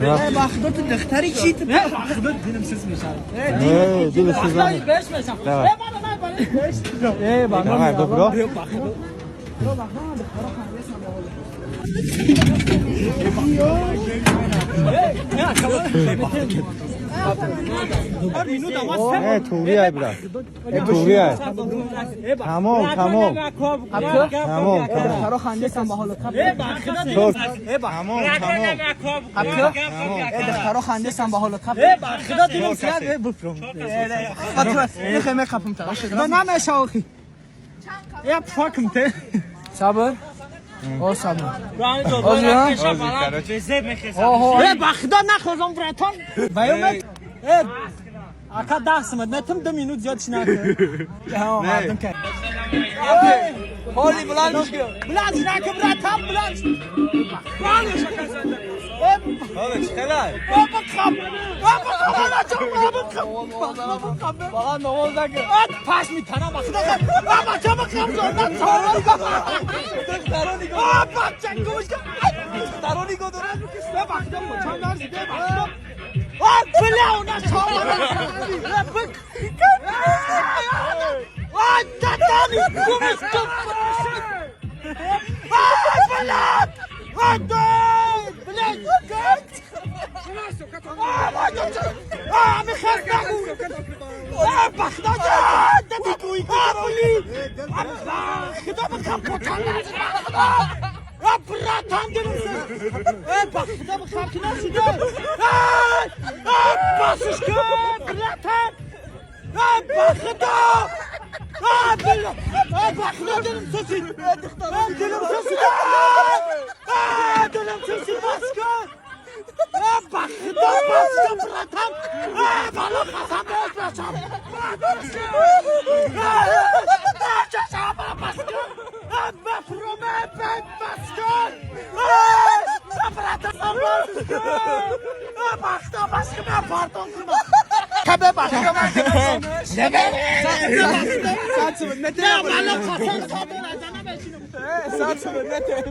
Ба худо, ту духтари чӣ ту? Ба худо, дилам сус мешавад. Не, дили сус наме. Беш мешам. Давай. Э, мана, на, беш. Э, ба. Давай, добро. Ба худо. Не, туғри ай, брат. Туғри ай. Тамом, тамом. Тамом, тамом. Духтаро хандесам ба ҳолат. Чор. Тамом, тамом. Тамом. Э, духтаро хандесам ба ҳолат. Ба худо, дилам сият бифром. Мехоҳем, мехапам та. Худо, намеша охи. Я пакм те. Сабр. О, сабр. Э, ба худо, нахозам, братан. Баёмед. Э, ака, 10 сумат метам, 2 минут зиёд шинака. Мардум ка. Ҳоли баланд шуд. Баланд шинака, братан, баланд. Ҳоли чӣ хелай? Бабақам. Бабақам, алаҷон, бабақам. Бабақам. Фақат намоз накун. Паш митанам, ба худо. Бабача, бақам, зонда цорон. Духтаро нигоҳ. А, бача, гумш. Духтаро нигоҳ дорад. Ба худо, чанд дарзи, ба худо. А, бля, у нас чорон. Бик. А, татани, гумш. А, блядь! А, да! Блядь, блядь! А, мехаз нагу! А, бахда! А, блин! А, худо, бихам, потан. А, братан, дилам Э, бахда, бихам, ки нашида! А, а, басушка, братан! А, бахда! А, бля! А, бахда, дилам сусид! А, дилам сусид! А, дилам сусид, баска! А, бахда, баска, братан! А, бало қасам беш бешам! А, чашама, баска! А, бафруме, баска! А, братан, баска! А, бахда, баска, мен пардон кунам! Кабе, баска, 100 сумат Не, метем. бало қасам садо назана бешинам! 100 сумат метем.